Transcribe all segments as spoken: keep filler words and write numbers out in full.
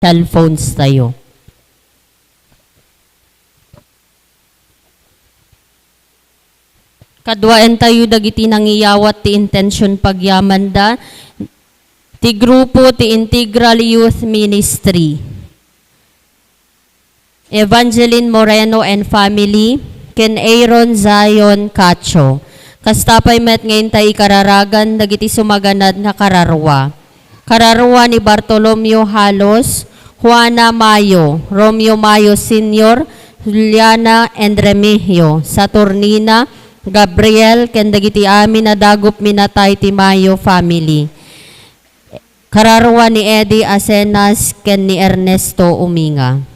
cellphones tayo. Kaduaentayo dagiti nangiyawat ti intention pagyamanda ti grupo ti Integral Youth Ministry. Evangeline Moreno and family, ken Aaron Zion Cacho. Kasta pay met nga intay ikararagan dagiti sumaganad nga kararua. Kararua ni Bartolomeo Halos, Juana Mayo, Romeo Mayo Senior, Juliana and Remigio, Saturnina, Gabriel, ken dagiti amin a dagup minatay ti Mayo family. Kararua ni Eddie Acenas ken ni Ernesto Uminga.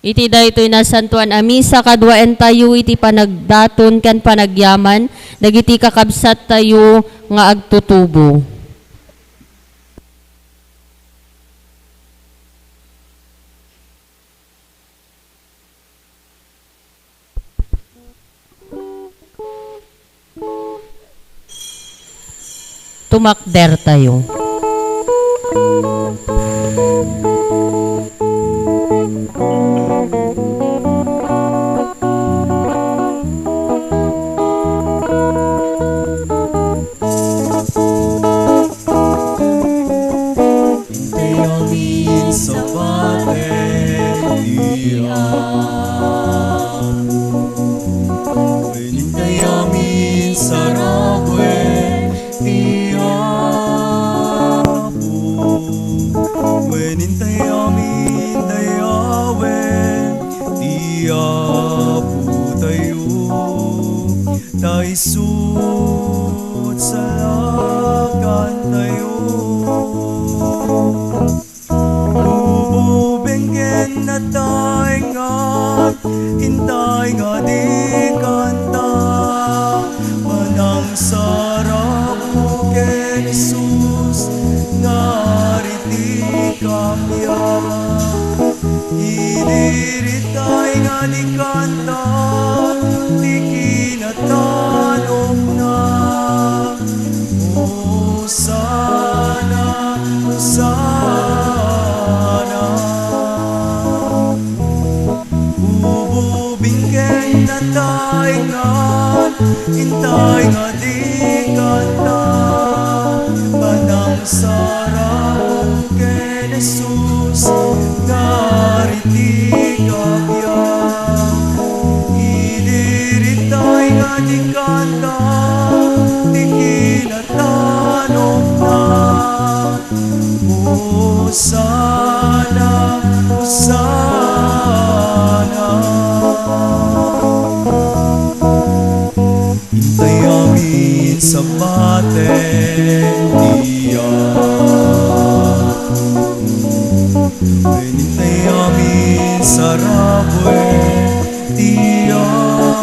Iti daytoy nasantoan a misa, kaduaentayo iti panagdaton ken panagyaman dagiti kakabsattayo nga agtutubo. Tumakdertayo. Intay amin sabate ti Apo. Wen intay amin sarawe ti Apo. Wen intay amin dayawen ti Apo tayo. Ta isu ti salakantayo. Ubing ken nataengan, intay nga di kanta, manangsarabok ken Jesus, nga ariti kamia. Idi ritay nga di kanta, ti kinatanokna. Hosanna, Hosanna. Ubing ken nataengan, intay nga di kanta, manangsarabok ken Jesus, nga ariti kamia. Idi ritay nga di kanta, ti kina- tanokna. Hosanna, Hosanna. Intay amin sabate ti Apo. Wen intay amin sarawe ti Apo.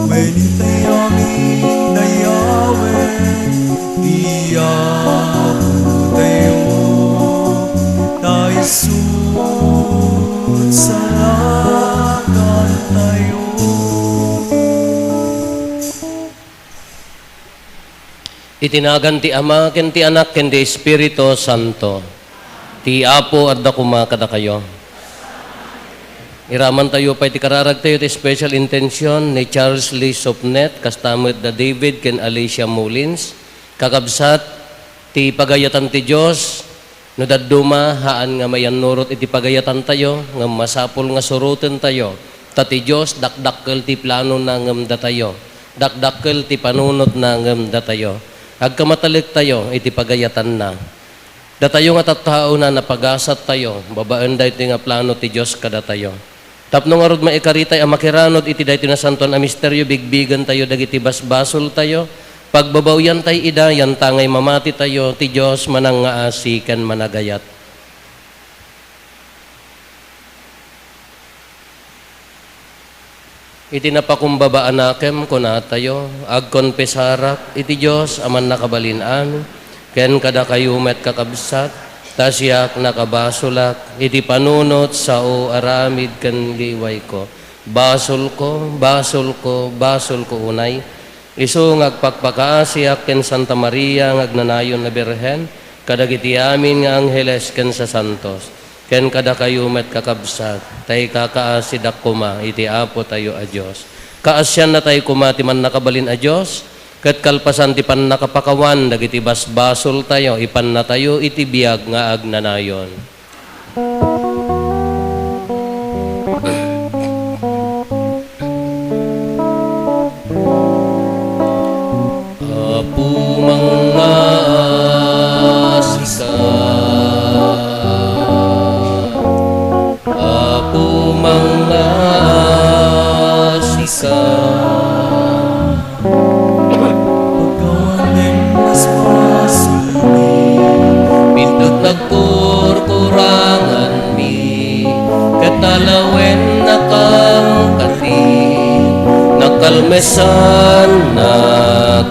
Wen intay amin dayawen ti Apo tayo, ta isu ti salakantayo. Iti nagan ti Ama, ken ti Anak, ken ti Espiritu Santo. Ti Apo adda koma kadakayo. Iramantayo pay ti kararagtayo ti special intention ni Charles Lee Sopnet, kasta met da David ken Alicia Mullins. Kakabsat, ti pagayatan ti Dios, no dadduma, haan nga mayannurot iti pagayatantayo, ngem masapul nga surotentayo, ta ti Dios dakdakkel ti planona ngem datayo, dakdakkel ti panunotna ngem datayo. Agkamatalektayo iti pagayatanna. Datayo nga tattaona, napagasattayo babaen daytoy nga plano ti Dios kadatayo. Tapno ngarud maikaritay a makiranod iti daytoy nasantoan a misterio, bigbigentayo dagiti basbasoltayo, pagbabawiantay ida, yantangay mamatitayo, ti Dios manangngaasi ken managayat. Iti napakumbaba a nakem, kunatayo, agkonfesarak iti Dios a Mannakabalin-amin, ken kadakayo met, kakabsat, Ta siak, nakabasolak iti panunot sao aramid ken liwayko. Basolko, basolko, basolko unay. Isu nga agpakpakaasiak ken Santa Maria nga agnanayon a Birhen, kadagiti amin nga angheles ken sasantos, ken kadakayo met, kakabsat, ta ikakaasidak koma iti Apotayo a Dios. Kaasiannatayo koma ti Mannakabalin a Dios, ket kalpasan ti pannakapakawan dagiti basbasoltayo, ipannatayo iti biag nga agnanayon. Apo, mangngaasika. Apo, mangngaasika. Pagawalen basbasolmi. Pindut nagkurkuranganmi, ket alawennakang kadi, nakalmesanna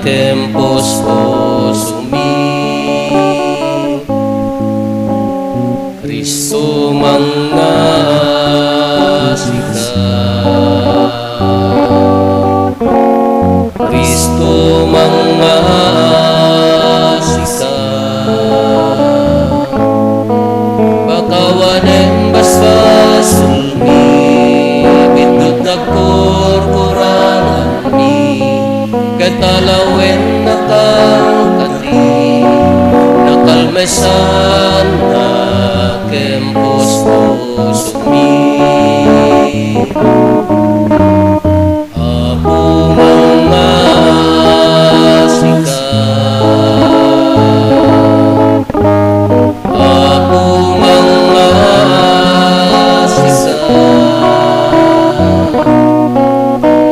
ken puspusomi. Cristo, mangngaasika. Cristo, mangngaasika. Pakawanen basbasolmi, pindut nagkurkuranganmi, ket alawennakang kadi, nakalmesanna ken puspusomi. Apo, mangngaasika. Apo, mangngaasika.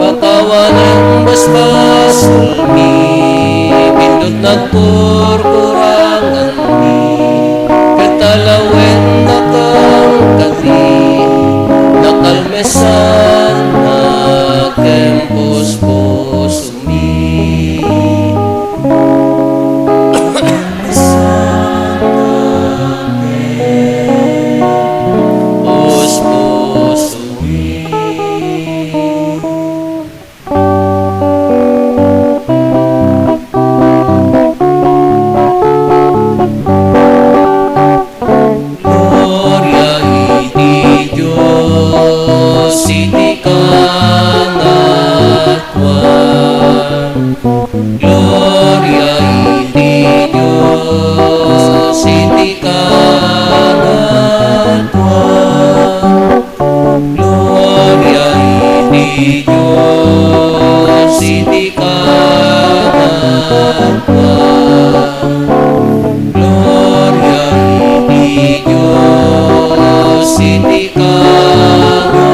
Pakawanen basbasolmi, pindut nagkurkuranganmi, ket alawennakang kadi, nakalmesanna ken puspusomi. Puspusomi. Gloria iti Dios iti kangatoan. Gloria iti Dios iti kangatoan. Gloria iti Dios iti kangatoan. Gloria iti Dios iti kangatoan.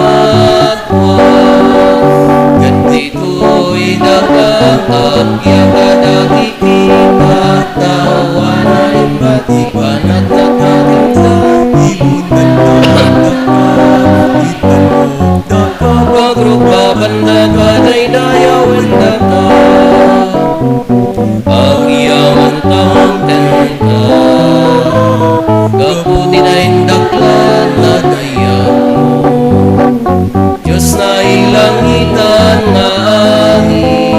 Ket ditoy daga agyaga dagiti tattao a naimbag ti panagnagananda, ibutanna kadaka, ipanukdaka, pagrukabandaka, daydayawendaka. Agyamankami kenka, gapu ti naindaklan a dayawmo. Dios nailangitan nga ari,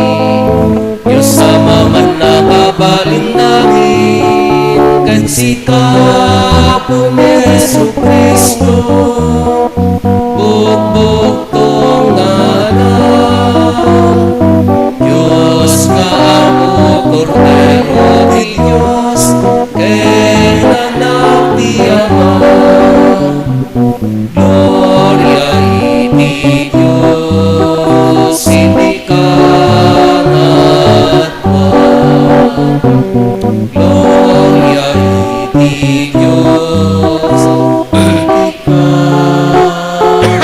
Dios a mannakabalin amin, ket sika, Apomi Jesu-Cristo, bukbukto nga Anak, Dios nga Apo, Kordero ti Dios, ken Anak ti Ama. Gloria iti Dios iti kangatoan. Gloria iti Dios iti kangatoan.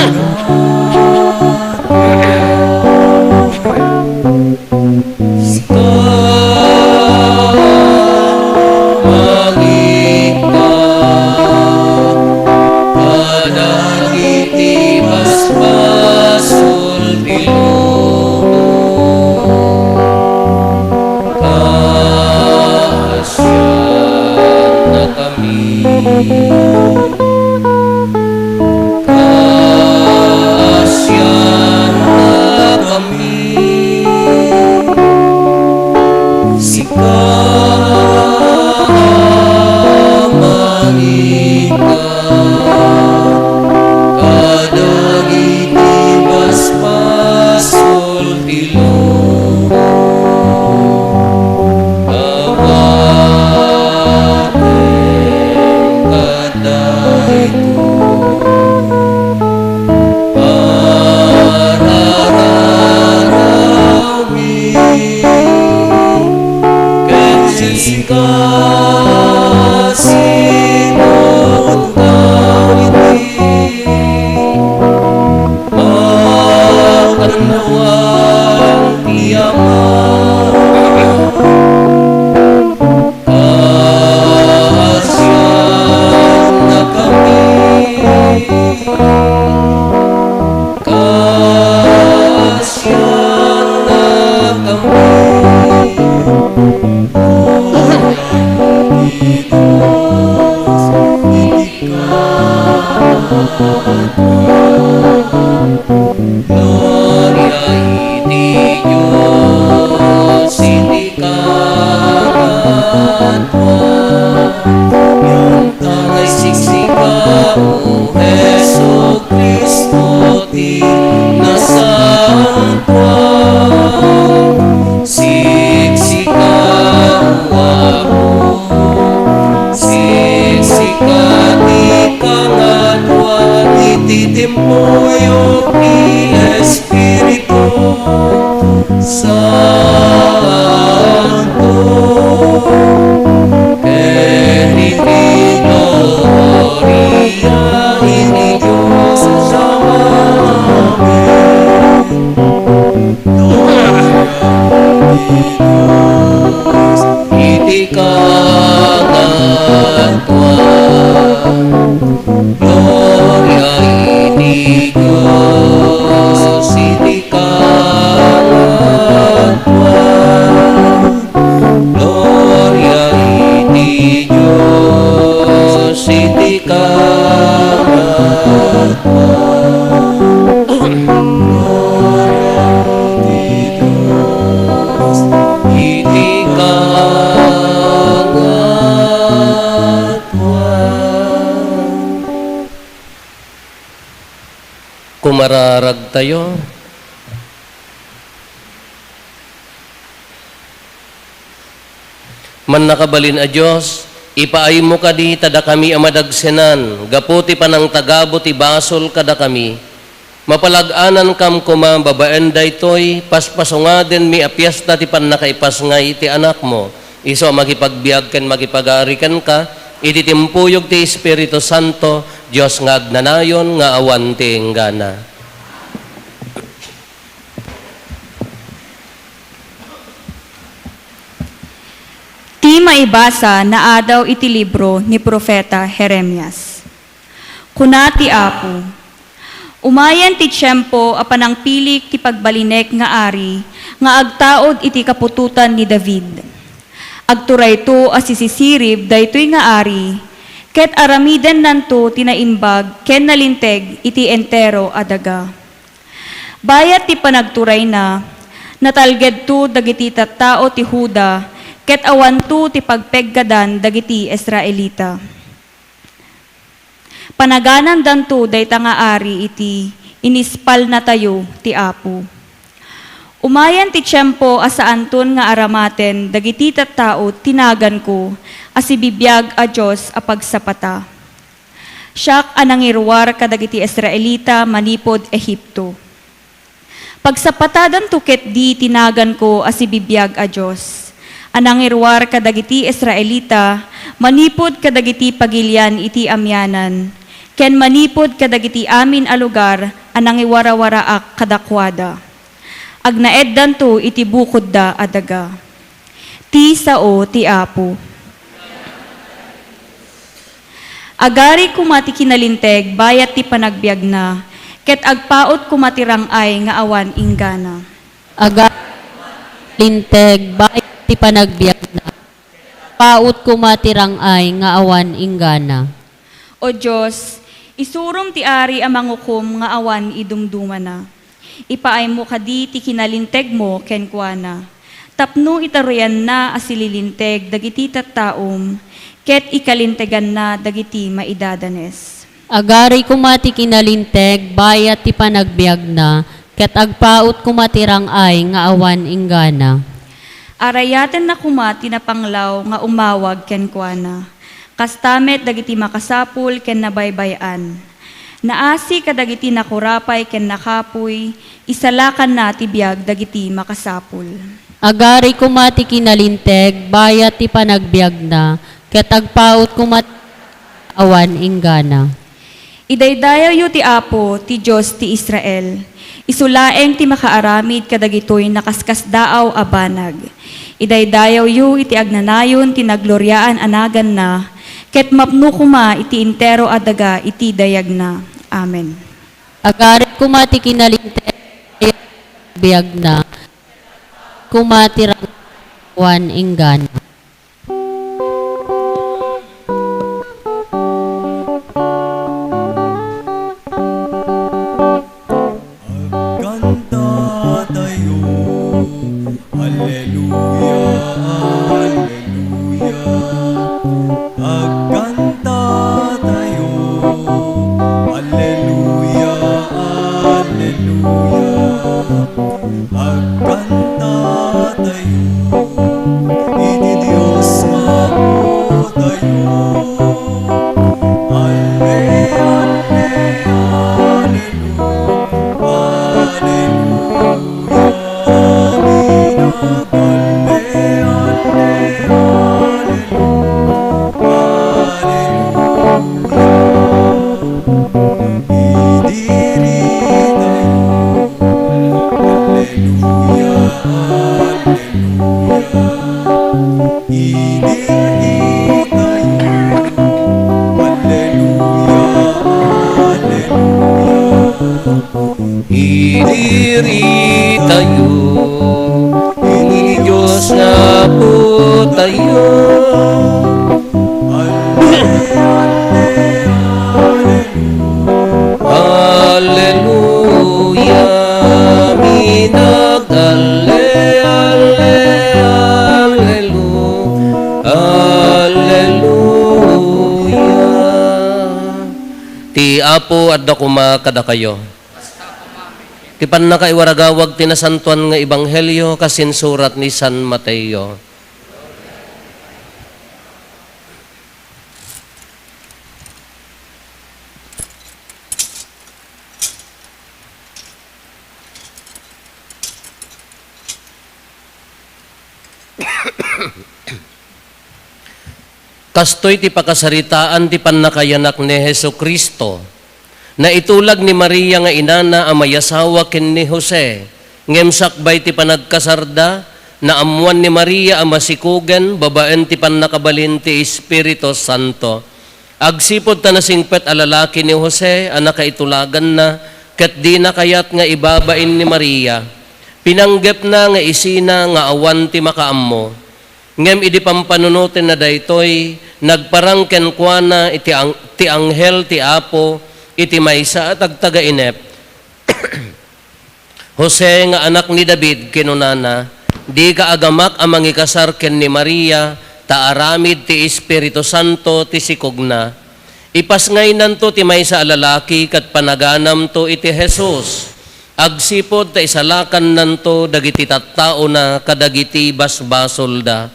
Kayo ti Espiritu Santo, ken iti gloria iti Dios Amanen. Gloria iti Dios iti kaadtoan. Gloria iti Dios iti kaadtoan. Gloria iti Dios iti kaadtoan. Gloria iti Dios iti kaadtoan. Kumararagtayo. Mannakabalin a Dios, ipaaymo kadi ta dakami a madagsenan gapu ti panangtagabo ti basol kadakami. Mapalag-anankam koma babaen daytoy, paspasungadenmi a fiesta ti pannakaipasngay iti Anakmo, isu a makipagbiag ken makipag-ari kenka iti timpuyog ti Espiritu Santo, Dios nga agnanayon nga awan ti inggana. Ti maibasa naadaw iti libro ni Profeta Jeremias. Kuna ti Apo, "Umayen ti tiempo a panangpilik ti pagbalinek nga ari nga agtaud iti kaputotan ni David. Agturayto a sisisirib daytoy nga ari, ket aramidennanto ti naimbag ken nalinteg iti entero a daga." Bayat ti panagturayna, natalgedto dagiti tattao ti Juda ket awanto ti pagpeggadan dagiti Israelita. Panaganandanto dayta nga ari iti inispalnatayo ti Apo. Umayen ti tiempo a saanton nga aramaten dagiti tattao ti naganko a sibibiag a Dios a pagsapata. Siak a nangiruar kadagiti Israelita manipud Egipto. Pagsapatadanto ketdi ti naganko a sibibiag a Dios, a nangiruar kadagiti Israelita manipud kadagiti pagilian iti amianan, ken manipud kadagiti amin a lugar a nangiwarawaraak kadakuada. Agnaeddanto iti bukodda a daga. Ti sao ti Apo. Agari koma ti kinalinteg bayat ti panagbiagna, ket agpaut koma ti rang-ay nga awan inggana. Agari koma ti kinalinteg bayat ti panagbiagna, paut koma ti rang-ay nga awan inggana. O Dios, isurom ti ari a mangukom nga awan idumdumana. Ipaaymo kadi ti kinalintegmo kenkuana, tapno itaruyanna a sililinteg dagiti tattaom, ket ikalinteganna dagiti maidadanes. Agari koma ti kinalinteg bayat ti panagbiagna, ket agpaut koma ti rang-ay nga awan inggana. Arayatenna koma ti napanglaw nga umawag kenkuana. Kasta met dagiti makasapul ken nabaybay-an. Naasi kadagiti nakurapay ken nakapuy, isalakanna ti biag dagiti makasapul. Agari koma ti kinalinteg bayat ti panagbiagna, ket agpaut koma ti awan inggana. Idaydayawyo ti Apo, ti Dios ti Israel. Isu laeng ti makaaramid kadagitoy nakaskasdaaw a banag. Idaydayawyo iti agnanayon ti nagloriaan a naganna, ket mapno koma iti entero a daga iti dayagna. Amen. Agari koma ti kinalinteg, biagna, koma ti rang-, awan inggana. Agkantatayo, Alleluia, Alleluia. Agkantatayo, Alleluia, Alleluia. Agkantatayo iti Iritayo, iti Dios nga Apotayo. Alleluia, minag-alle, alle, allelu-, alleluia. Ti Apo adda koma kadakayo. Ti pannakaiwaragawag ti nasantoan nga ebanghelio kas insurat ni San Mateo. Kastoy ti pakasaritaan ti pannakayanak ni Jesu-Cristo. Naitulag ni Maria nga inana a mayasawa ken ni Jose, ngem sakbay ti panagkasarda, naammoan ni Maria a masikogen babaen ti pannakabalin ti Espiritu Santo. Agsipud ta nasingpet a lalaki ni Jose a nakaitulaganna, ket dina kayat nga ibabain ni Maria, pinanggepna nga isina nga awan ti makaammo. Ngem idi pampanunotenna daytoy, nagparang kenkuana iti ang-, ti anghel ti Apo iti maysa a tagtagainep, Jose nga anak ni David, kinunana, "Dika agamak a mangikasar ken ni Maria, ta aramid ti Espiritu Santo ti sikogna. Ipasngaynanto ti maysa a lalaki ket panaganamto iti Jesus. Agsipud ta isalakannanto dagiti tattaona kadagiti basbasolda."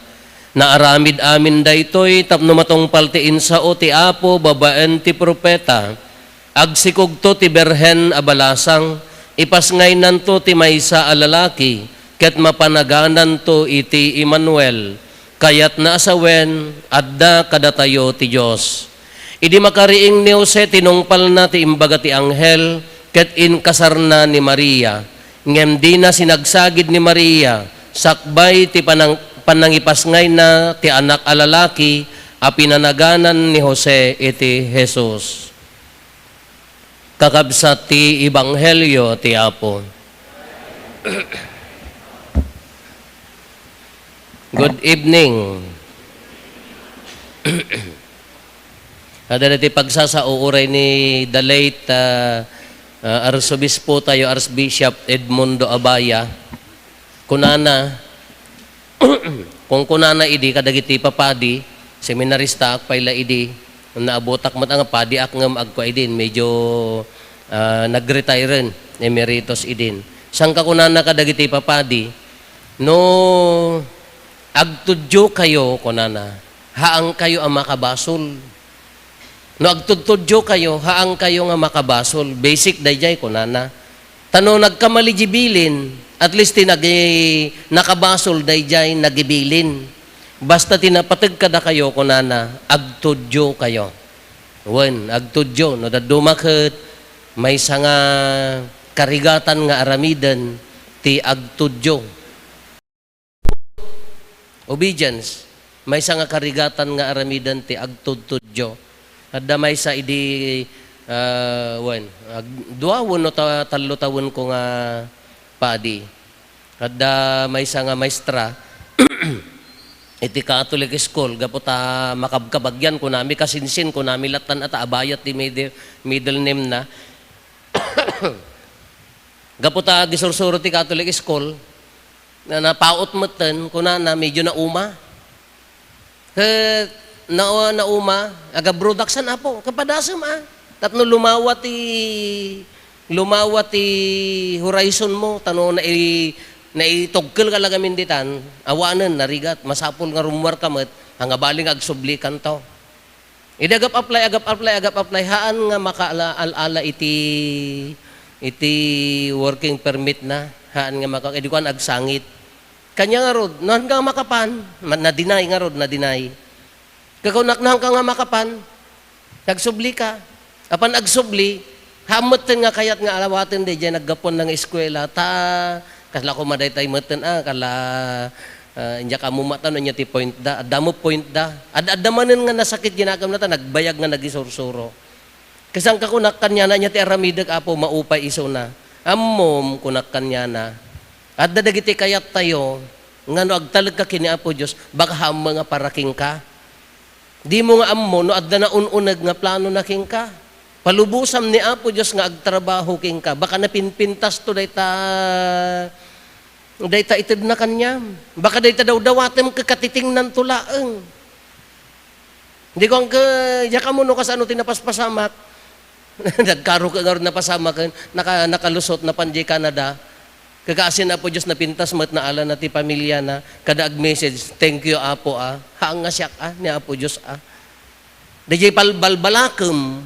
Naaramid amin daytoy tapno matungpal ti insao ti Apo babaen ti profeta. Agsikogto ti birhen a balasang, ipasngaynanto ti maysa a lalaki, ket mapanagananto iti Emmanuel. Kayatna a sawen, adda kadatayo ti Dios. Idi makariing ni Jose, tinungpalna ti imbaga ti anghel ket inkasarna ni Maria. Ngem dina sinagsagid ni Maria sakbay ti panang-, panangipasngayna ti anak a lalaki a pinanaganan ni Jose iti Jesus. Kakabsat ti Ebanghelio ti Apo. Good evening. Adda ti pagsasao uray ni the late, ah, ah, Arsobispo tayo, Archbishop Edmundo Abaya. Kunana, kunkunana idi kadagiti papadi, seminaristaak pay la idi, naabutak met nga padiak ngem agkua idin, medyo, ah, nag-retire-en, emeritus idin. Saan ka kunana kadagiti papadi, "No agtudiokayo," kunana, "haankayo a makabasol." No agtudtudiokayo, haankayo nga makabasol. Basic dayjay, kunana. Ta no nagkamali di bilin, at least ti nagi-, nakabasol dayjay nagibilin. Basta ti napateg kadakayo, kunana, agtudiokayo. Wen, agtudio. No dadduma ket maysa nga karigatan nga aramiden ti agtudio. Obedience, maysa nga karigatan nga aramiden ti agtudtudio. Adda maysa idi, ah, wen, ag-, dua wenno ta-, tallo tawenko nga padi. Adda maysa nga maestra iti Catholic school, gapu ta makabkabagyan, kunami, kasinsin, kunami lattan ata abayat ti middle, middle name na. Gapu ta agisursuro ti Catholic school, na napaut metten, kunana, medyo nauma. Ket na-, nauma, agabrodaksan, Apo, kapadasem, a. Tapno lumawa ti, lumawa ti horizon mo, ta no nai-, naitugkel ka la gamin ditan, awanen, narigat, masapul nga rummuar ka met, nga abalin nga agsubli kanto. Idi agap-apply, agap-apply, agap-apply, haan nga makaala-ala iti, iti working permit na. Haan nga maka-, idi kuan, agsangit. Kaniana ngarud, no, haan ka nga makapan? Ma-, na-deny ngarud, na-deny. Kakunak, no, haan ka nga makapan? Nagsubli ka. Apan agsubli, haan metten nga kayat nga alawaten dayjay naggapuan nga eskuela, ta kasla koma daytay metten, a, kala, a, injak ammo met no ania ti point da, adda met point da. Ad-, adda manen nga nasakit ti naganna ta nagbayag nga nagisursuro. Ket saan ka kunak, kaniana, ania ti aramidek, Apo, maupay isuna. Ammom, kunak kaniana, adda dagiti kayattayo nga no agtalekka ken ni Apo Dios, baka haanmo nga para kenka. Dimo nga ammo no adda naun-uneg nga planona kenka. Palubosam ni Apo Dios nga agtrabaho kenka. Baka napinpintasto dayta, dayta itedna kaniam. Baka dayta dawdawatem ket katitingnanto laeng. Di ko angke, diak ammo no kasano ti napaspasamak. Nagkarok ngarud napasamaken, naka-, nakalusot, napan diay Canada. Kakasin Apo Dios, napintas met, naalana ti pamiliana, kada ag-message, "Thank you, Apo, ah. Haan nga siak, ah, ni Apo Dios, ah." Daydiay pal-, balbalakem,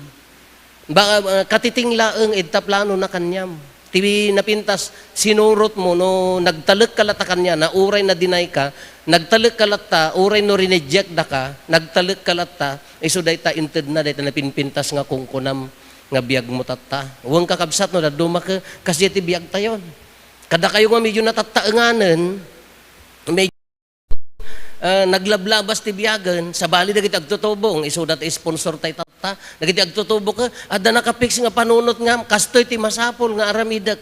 ba-, ah, katiting laeng ita planona kaniam. Ti napintas, sinurotmo, no nagtalekka latta kaniana, uray na-deny ka, nagtalekka latta, uray no rineject daka, nagtalekka latta, isu dayta intedna, dayta napinpintas nga kunkunam nga biagmo tatta. Wen, kakabsat, no dadduma ke, kasdiay ti biagtayon. Kadakayo nga medyo natattaenganen, medyo, ah, naglablabas ti biagen, sabali dagiti agtutubo, isuda ti sponsor tay tatta. Dagiti agtutubo ke, adda naka-fix nga panunot nga, "Kastoy ti masapul nga aramidek.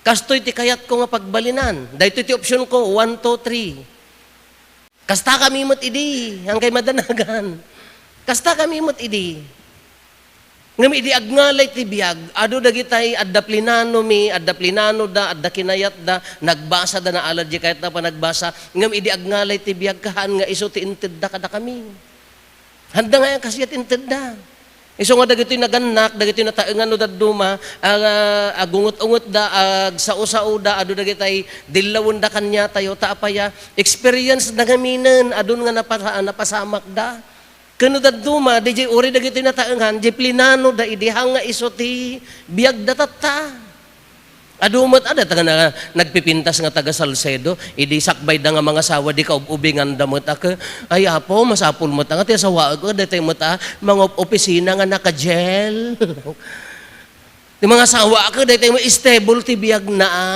Kastoy ti kayatko nga pagbalinan. Daytoy ti option ko, one, two, three." Kasta kami met idi, angkay madanagan. Kasta kami met idi. Ngem idi agngalay ti biag, adu dagitay adda plinano mi, adda plinano da, adda kinayat da, nagbasa da, naalad di kayat da panagbasa. Ngem idi agngalay ti biag, kahaan nga isu ti intedda kadakami. Handa nga kasdiay ti intedda. Isu nga dagitoy nagannak, dagitoy nataengan no dadduma, ah, agungot-ungot da, agsao-sao da, adu dagitay dillawen da kaniatayo, ta apaya, experience da ngaminen, adun nga napasa-, napasamak da. Ken no dadduma, diay uray dagitoy nataengan, diay plinano da idi, haan nga isu ti biag da tatta. Adu met, adda ta nga na-, nagpipintas nga taga Salcedo, idi sakbay da nga mangasawa, di kaub-ubingan da met a ke, "Ay, Apo, masapul met a nga ti asawaek, daytoy met a mangopisina nga naka-gel." Ti mangasawa a ke, daytoy met stable ti biagna, a.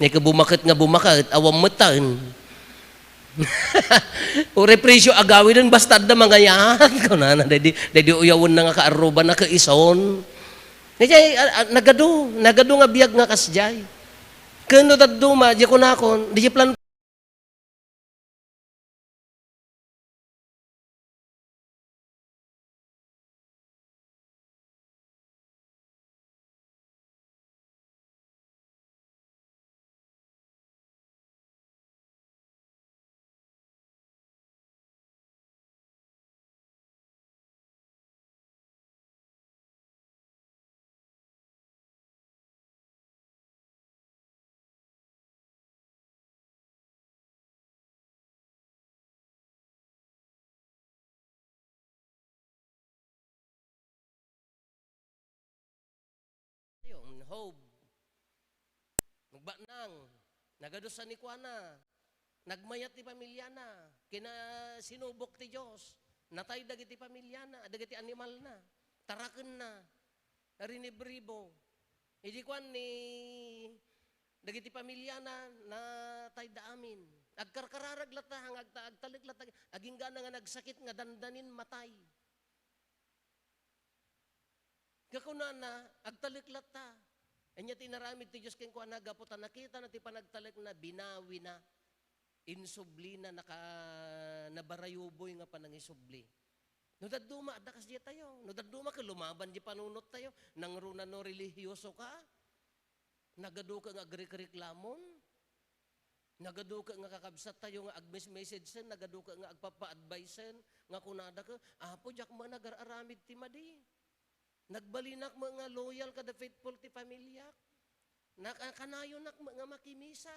Ni ke bumaket nga bumaket, awan metten. Uray presyo agawiden, basta adda mangayat. Kunana, daydi, daydi uyawenna nga kaarruban a kaison. Daydi, a, a, nagadu, nagadu nga biag nga kasdiay. Ken no dadduma, di kunakon, di plan Hob. Nagbanang, nagadu sa ni kuana, nagmayat ti pamiliana, kinasinubok ti Dios, natay dagiti pamiliana, dagiti animalna, tarakenna, rinibribo. Idi kuan ni dagiti pamiliana, natayda amin. Agkarkararag latta, nga agta-, agtalek latta, aginggana nga nagsakit nga dandanin matay. Nga kunana, agtalek latta. Ania ti inaramid ti Dios kenkuana gapu ta nakitana ti panagtalekna, binawina, insublina, naka-, nabarayuboy nga panangisubli. No dadduma, adda kasdiay tayo. No dadduma, ket lumaban di panunottayo. Nangruna no relihiyoso ka, nagadu ka nga agrikreklamon. Nagadu ka nga kakabsat tayo nga agmes-messagesen, nagadu ka nga agpapa-adviceen, nga kunada ka, "Apo, diak met nagar-aramid ti madi. Nagbalinak met nga loyal kada faithful ti pamiliak. Naka-, kanayonak met nga makimisa.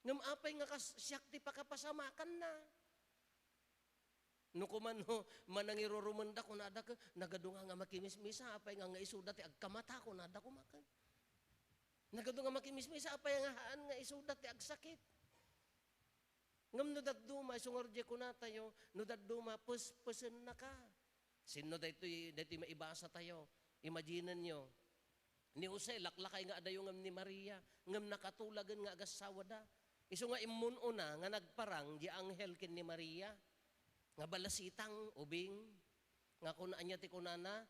Ngem apay nga kas-, siak ti pakapasamakanna?" No kumano, manangirurumenda, kunada ka, "Nagadu nga, nga makimismisa, apay nga, nga isuda ti agkamata," kunada koma ken. "Nagadu nga makimismisa, apay nga haan nga isuda ti agsakit." Ngem no dadduma, isu ngarud diay kunatayo, no dadduma, pespesennaka. Sinno daytoy, daytoy maibasa tayo? Imaginenyo, ni Jose, laklakay nga adayo ngem ni Maria, ngem nakatulagen nga agassawada. Isu nga immun-una nga nagparang di anghel ken ni Maria, nga balasitang, ubing, nga kun-, ania ti kunana,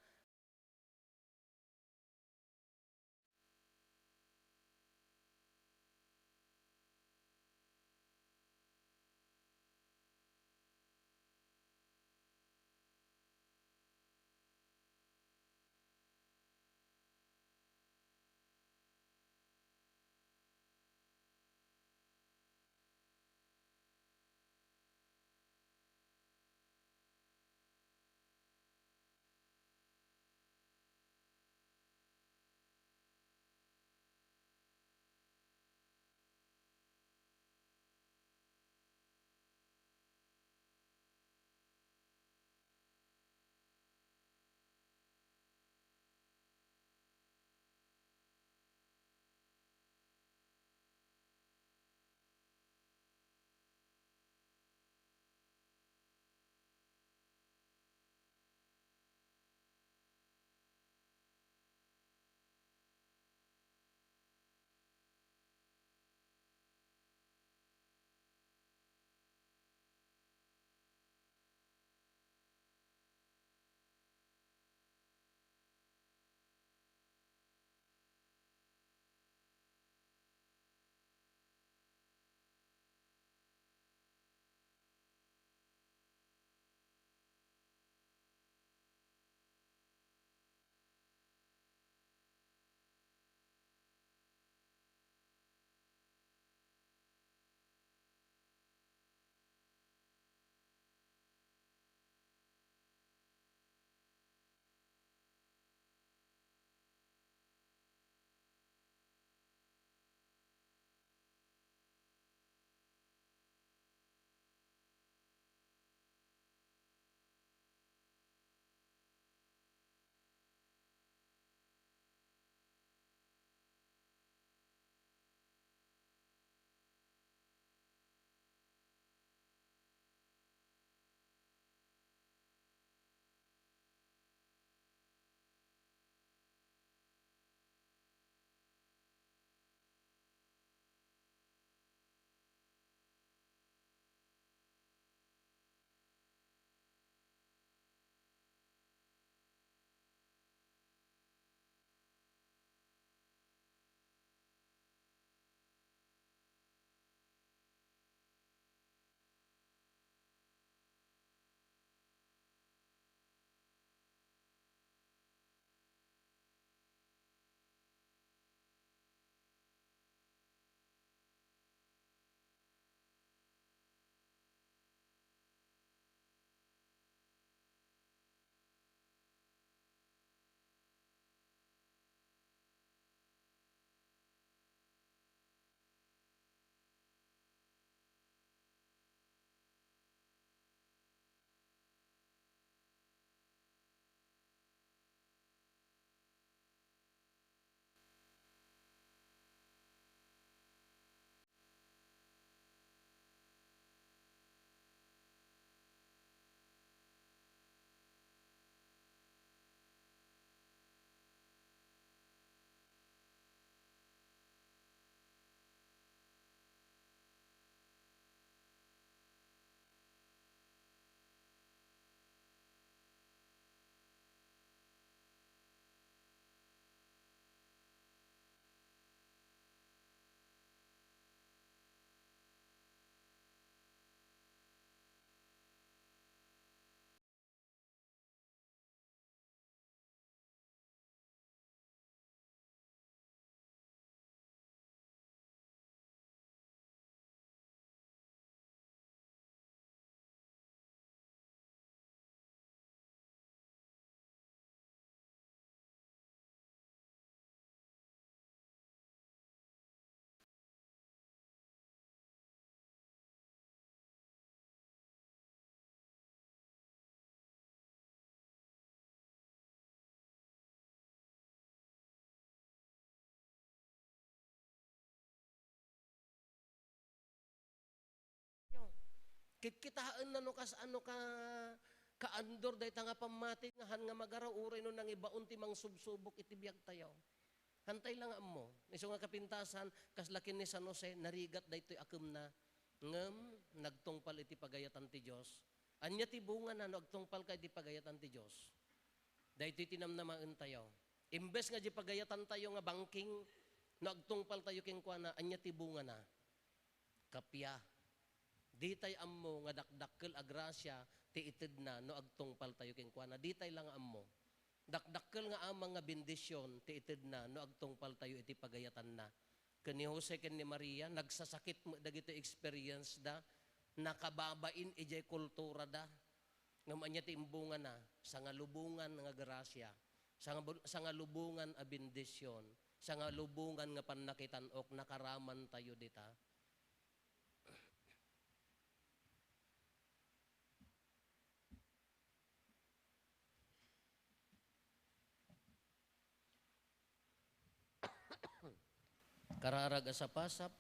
Kitkitaenna no kasano ka kaandor dayta nga pammati nga han nga magaraw uray no nangibaon ti mangsubsubok iti biagtayo. Hantay la nga ammo. Isu nga kapintasan, kasla ken ni San Jose, narigat daytoy akemna, ngem nagtungpal iti pagayatan ti Dios. Ania ti bungana no agtungpalka iti pagayatan ti Dios? Daytoy ti namnamaentayo. Imbes nga di pagayatantayo nga bangking, no agtungpaltayo kenkuana, ania ti bungana? Kappia. Ditay ammo nga dakdakkel a grasia ti itedna no agtungpaltayo kenkuana. Ditay la nga ammo. Dakdakkel nga amang nga bendision ti itedna no agtungpaltayo iti pagayatanna. Ken ni Jose ken ni Maria, nagsasakit met dagiti experience da, nakababain idiay kultura da. Ngem ania ti imbungana? Sangalubongan nga grasia, sangabul-, sangalubongan a bendision, sangalubongan nga pannakitan-ok, nakaramantayo dita. Kararag a sapasap.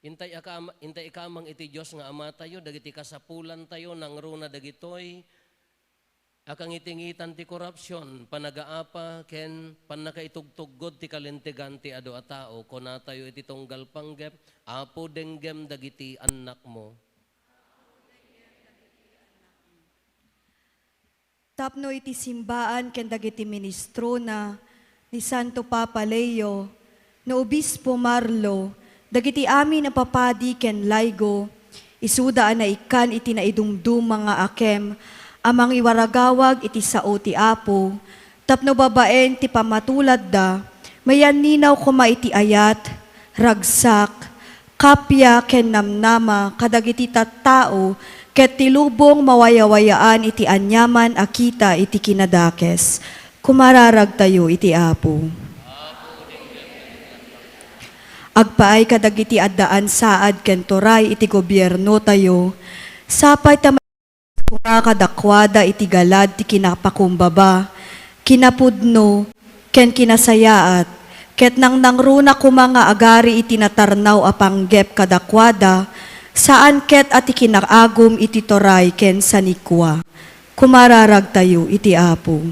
Intay akam-, intay ikamang iti Dios nga Amatayo, dagiti kasapulantayo, nangruna dagitoy a kangitingitan ti korupsion, panagaapa, ken pannakaitugtuggod ti kalintegan ti adu a tao. Kunatayo iti tunggal panggep, Apo, denggem dagiti annakmo. Tapno iti simbaan ken dagiti ministrona ni Santo Papa Leo, no Obispo Marlo, dagiti amin a papadi ken laygo, isuda a naikkan iti naidumduma nga akem a mangiwaragawag iti sao ti Apo, tapno babaen ti pamatuladda, mayanninaw koma iti ayat, ragsak, kappia ken namnama kadagiti tattao ket ti lubong mawayawayaan iti aniaman a kita iti kinadakes. Kumararagtayo iti Apo. Agpaay kadagiti addaan saad ken turay iti gobiernotayo, sapay ta Sumaka kadakuada iti galad ti kinapakumbaba, kinapudno, ken kinasayaat, ket nangnangruna koma nga agari iti natarnaw a panggep kadakuada, saan ket a ti kinaagum iti turay ken sanikua. Kumararagtayo iti Apo.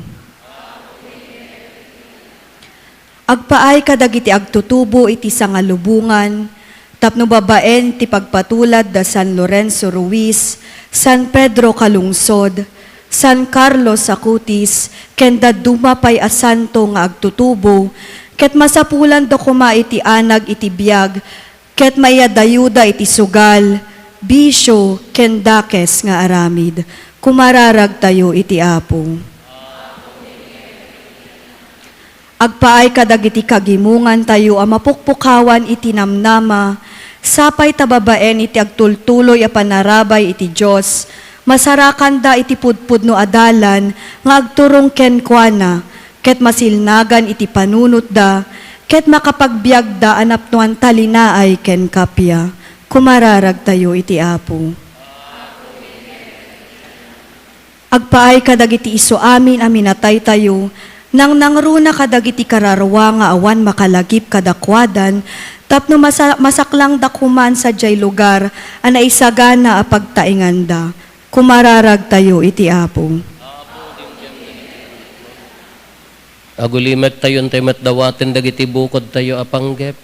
Agpaay kadagiti agtutubo iti sangalubongan tapno babaen ti pagpatulad da San Lorenzo Ruiz, San Pedro Calungsod, San Carlos Acutis, ken dadduma pay a santo nga agtutubo, ket masapulanda koma iti anag iti biag ket maiyadayuda iti sugal, bisio, ken dakes nga aramid. Kumararagtayo iti Apo. Agpaay kadagiti kagimongantayo a mapukpukawan iti namnama, sapay ta babaen iti agtultuloy a panarabay iti Dios, masarakanda iti pudpudno a dalan nga agturong kenkuana, ket masilnagan iti panunotda, ket makapagbiagda a napnoan talinaay ken kappia. Kumararagtayo iti Apo. Agpaay kadagiti isu amin a minataytayo, nangnangruna kadagiti kararua nga awan makalagip kadakuadan, tapno masa-, masaklangda koman sadiay lugar a naisagana a pagtaenganda. Kumararagtayo iti Apo. Agulimektayo intay met dawaten dagiti bukodtayo a panggep.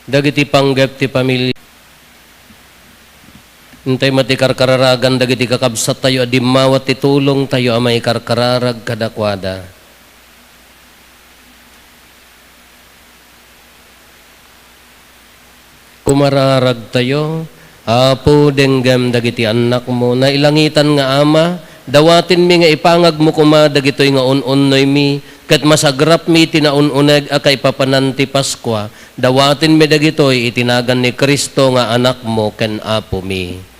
Dagiti panggep ti pamilya. Intay met ti karkararagan dagiti kakabsattayo a dimmawat ti tulongtayo a maikarkararag kadakuada. Kumararagtayo, Apo, denggem dagiti annakmo, nailangitan nga Ama, dawatenmi nga ipangagmo koma dagitoy nga un-unnoymi, ket masagrapmi ti naun-uneg a kaipapanan ti Paskua. Dawatenmi dagitoy iti nagan ni Cristo nga Anakmo ken Apomi.